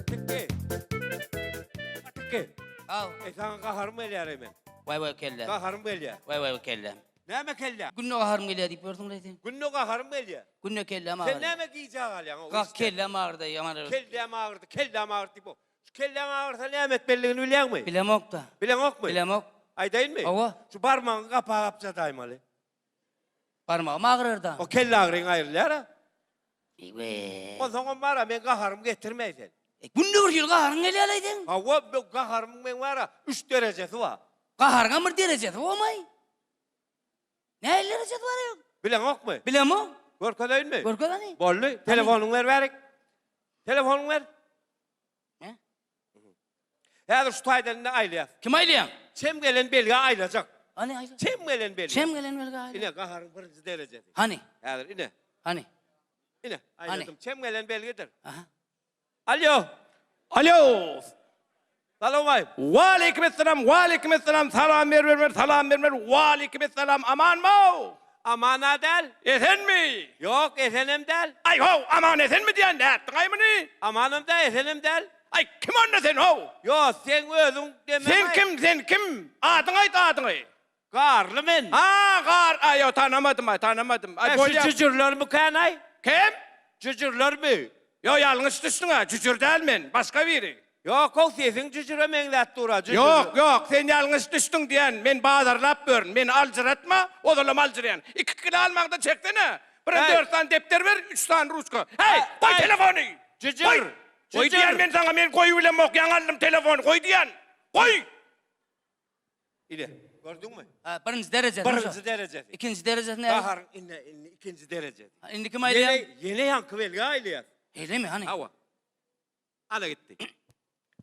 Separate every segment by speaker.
Speaker 1: Tikki. Tikki.
Speaker 2: Al.
Speaker 1: E saňa gaharym gelýär men.
Speaker 2: Waý waý kelle.
Speaker 1: Gaharym gelýär.
Speaker 2: Waý waý kelle.
Speaker 1: Näme kelle?
Speaker 2: Günde gaharym gelýär diýip ýörsüň sen.
Speaker 1: Günde gaharym gelýär.
Speaker 2: Günde kellem agyrdy.
Speaker 1: Sen näme gijä galýaň?
Speaker 2: Gah kellem agyrdy ýaman.
Speaker 1: Kellem agyrdy, kellem agyrdy diýip. Şu kelläň agyrsa näme etmelidigini bilýäňmi?
Speaker 2: Bilemok-da.
Speaker 1: Bileňokmy?
Speaker 2: Bilemok.
Speaker 1: Aýdaýynmy?
Speaker 2: Hawa.
Speaker 1: Şu barmagyňy gapa gapjadaýmaly.
Speaker 2: Barmagym agyrar-da.
Speaker 1: O kelle agyryň aýrylýar-a.
Speaker 2: Ewe.
Speaker 1: Onsoňam bar-a, meň gaharymy getirmeý sen.
Speaker 2: E, günde bir hili gaharyň gelýär-aý seň.
Speaker 1: Hawa, gaharymyň meň bar-a, üç derejesi bar.
Speaker 2: Gaharyňam bir derejesi bormaý? Nähili derejesi bar ýok?
Speaker 1: Bileňokmy?
Speaker 2: Bilemok.
Speaker 1: Görkezeýinmi?
Speaker 2: Görkez hany.
Speaker 1: Boldy. Telefonyňy ber bärik. Telefonyňy ber.
Speaker 2: Hä?
Speaker 1: Häzir şu taýdan indi aýlaýas.
Speaker 2: Kim aýlaýaň?
Speaker 1: Çem gelen belgä aýlajak.
Speaker 2: Hany aýla.
Speaker 1: Çem gelen belgä.
Speaker 2: Çem gelen belgä aýla.
Speaker 1: Ine gaharyň birinji derejesi.
Speaker 2: Hany?
Speaker 1: Häzir ine.
Speaker 2: Hany?
Speaker 1: Ine aýladym. Çem gelen belgidir.
Speaker 2: Aha.
Speaker 1: Alýo.
Speaker 3: Alýo.
Speaker 1: Salowmaý.
Speaker 3: Waleýkim essalam, waleýkim essalam, salam ber bermer, salam bermer, waleýkim essalam, amanmy-ow?
Speaker 1: Aman-a däl.
Speaker 3: Esenmi?
Speaker 1: Ýok, esenem däl.
Speaker 3: Aý how, aman esenmi diýýän, nätdiň-aý muny?
Speaker 1: Amanam däl, esenem däl.
Speaker 3: Aý, kim onda sen how?
Speaker 1: Ýok, seň özüň demem-aý.
Speaker 3: Sen kim, sen kim? Adyňy aýt, adyňy.
Speaker 1: Garly men.
Speaker 3: Ha, gar, aý, ýok, tanamadym-aý, tanamadym. Aý, bolýa.
Speaker 1: Şu jüjürlermikän-aý?
Speaker 3: Kim?
Speaker 1: Jüjürlermi?
Speaker 3: Ýok, ýalňyş düşdüň-ä, jüjür däl men, başga biri.
Speaker 1: Ýok-ow, sesiň jüjüre meňzäp dur-a, jüjür.
Speaker 3: Ýok, ýok, sen ýalňyş düşdüň diýän, men bazarlap ýörün, meni aljyratma, ozalam aljyraýan. Iki kilo almaňda çeksene, birem dört sany depder ber, üç sany ruçka. Heý, goý telefony!
Speaker 1: Jüjür!
Speaker 3: Goý! Goý diýän men saňa, men goýubilemok, ýaňy aldym telefony, goý diýän! Goý!
Speaker 1: Ine, gördüňmi?
Speaker 2: Ha, birinji derejesi.
Speaker 1: Birinji derejesi.
Speaker 2: Ikinji derejesi näme?
Speaker 1: Gaharyň ine, indi ikinji derejesi.
Speaker 2: Ha, indi kim aýdýar?
Speaker 1: Ýene, ýene ýaňky belgi aýlaýar.
Speaker 2: Eýlemi, hany?
Speaker 1: Hawa. Ana gitdi.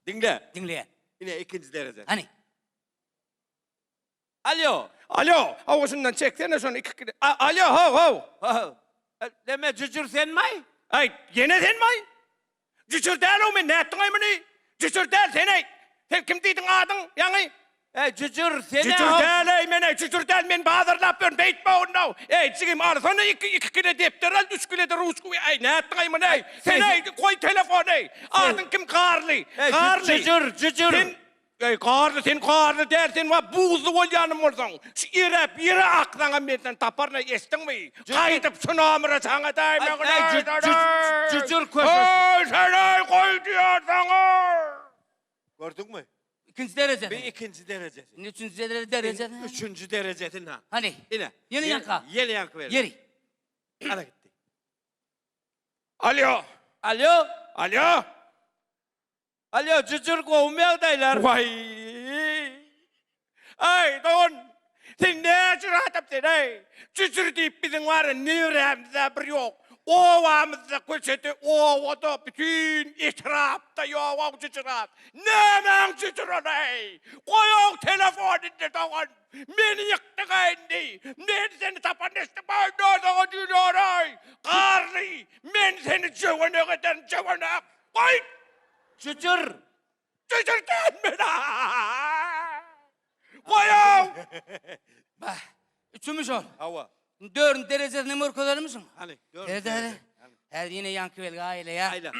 Speaker 1: Diňle.
Speaker 2: Diňleýän.
Speaker 1: Ine ikinji derejesi.
Speaker 2: Hany?
Speaker 1: Alýo.
Speaker 3: Alýo, hawa şundan çeksene şony iki kilo. Alýo, how, how.
Speaker 1: How. Neme jüjür senmaý?
Speaker 3: Aý, ýene senmaý? Jüjür däl-ow men, nätdiň-aý muny? Jüjür däl, sen-eý. Sen kim diýdiň adyň, ýaňy?
Speaker 1: Eý, jüjür, sen-ä
Speaker 3: Jüjür däl-eý, men-eý, jüjür däl, men bazarlap ýörün, beýtme onda-ow. Eý, jigim, alsana iki, iki kile depder al, üç kile-de ruçka, eý, nätdiň-aý muny-eý? Sen-eý, goý telefony. Adyň kim, Garly? Garly.
Speaker 1: Jüjür, jüjür.
Speaker 3: Sen, Eý, garly, sen garly däl, sen wah buzly bolýanym bolsaň, şu eräp ýere aksaňam men seni taparyn-aý, eşitdiňmi? Gaýdyp şu nomere jaň edäýmegin,
Speaker 1: Aý, jüjür köşeş.
Speaker 3: Eý, sen-eý, goý diýýän saňa!
Speaker 1: Gördüňmi?
Speaker 2: Ikinji derejesi.
Speaker 1: Bir ikinji derejesi.
Speaker 2: Indi üçünji derejesi.
Speaker 1: Üçünji derejesi ha.
Speaker 2: Hany?
Speaker 1: Ine.
Speaker 2: Ýene ýaňka.
Speaker 1: Ýene ýaňky berdi.
Speaker 2: Ýeri.
Speaker 1: Ana gitdi.
Speaker 3: Alýo.
Speaker 1: Alýo.
Speaker 3: Alýo.
Speaker 1: Alýo, jüjür gowumy ýagdaýlar?
Speaker 3: Waý! Aý, dogan, sen näjür adam sen-eý? Jüjür diýip biziň bar-a nirämizde bir ýok. Obamyzda, köçede, obada, bütin etrapda ýog-ow jüjür at. Nämäň jüjür ol-eý? Goý-ow telefony indi, dogan. Meni ýykdyň-a indi. Men seni tapan eşitdim, aý, näsaňa diýilýär-eý? Garly, men seni jöwenek ederin, jöwenek. Goý!
Speaker 1: Jüjür!
Speaker 3: Jüjür dälmi? Goýaw!
Speaker 2: Bah, üçümi şol?
Speaker 1: Hawa.
Speaker 2: Dördünji derejesini hem görkezelimi şuň?
Speaker 1: Hany, dördünji derejesi.
Speaker 2: Häzir ýene ýaňky belgi aýlaýar.
Speaker 1: Aýla.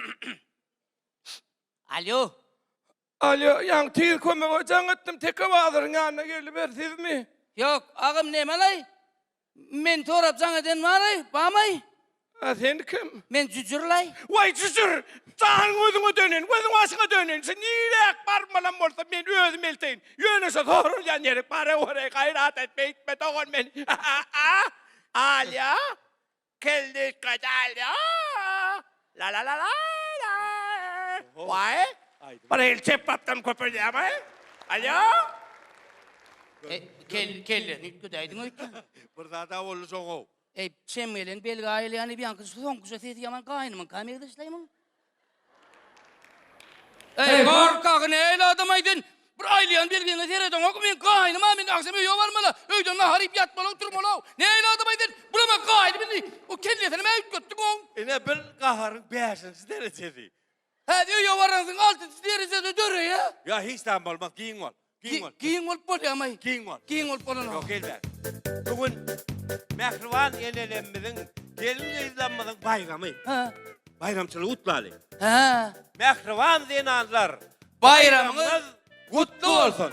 Speaker 2: Alýo.
Speaker 3: Alýo, ýaňy tiz kömege jaň etdim, Teke bazaryň ýanyna geliber, sizmi?
Speaker 2: Ýok, agam nemalaý? Meni sorap jaň eden baraý, bamaý?
Speaker 3: A sen kim?
Speaker 2: Men Jüjürlaý.
Speaker 3: Waý Jüjür! Janyň özüňe döneýin, gözüň başyňa döneýin. Şu niräk barmalam bolsa men özüm elteýin. Ýöne şo sorulýan ýerik baraweraý, gaýrat et, beýtme dogan men. Alýa? Kelditka alýa? La la la la la. Waý! Bir hili çep bapdan köpelýärmi? Alýa?
Speaker 2: Kellesini üýtgedäýdiň öýtýän.
Speaker 1: Bir zat-a boldy şoň-ow.
Speaker 2: Eý, çem gelen belgi aýylýan diýip ýaňky soňkuja sesi ýaman gaýnymyňka meňzeşlaý muň. Eý, gorkagy nähili adam-aý sen? Bir aýylýan belgiňe seredeňok, meň gaýnym-a, men agşam öýe barmaly, öýden nahar iýip ýatmaly, oturmaly-ow. Nähili adam-aý sen? Bulam-a gaýnym indi, o kellesini-mä üýtgetdiň-ow.
Speaker 1: Ine, bir gaharyň bäşinji derejesi.
Speaker 2: Häzir öýe baransyň altynjy derejede döreýä.
Speaker 1: Ýa hiç zat bolmaz, giň bol. Giň bol.
Speaker 2: Giň bolup bolýamaý.
Speaker 1: Giň bol.
Speaker 2: Giň bolup bolanok.
Speaker 1: Ýok, gel bäri. Bu gün mähriban enelerimiziň, gelin-gyzlarymyzyň baýramy.
Speaker 2: Hä.
Speaker 1: Baýramçylygy gutlaly.
Speaker 2: Hä.
Speaker 1: Mähriban zenanlar,
Speaker 2: Baýramyňyz gutly bolsun!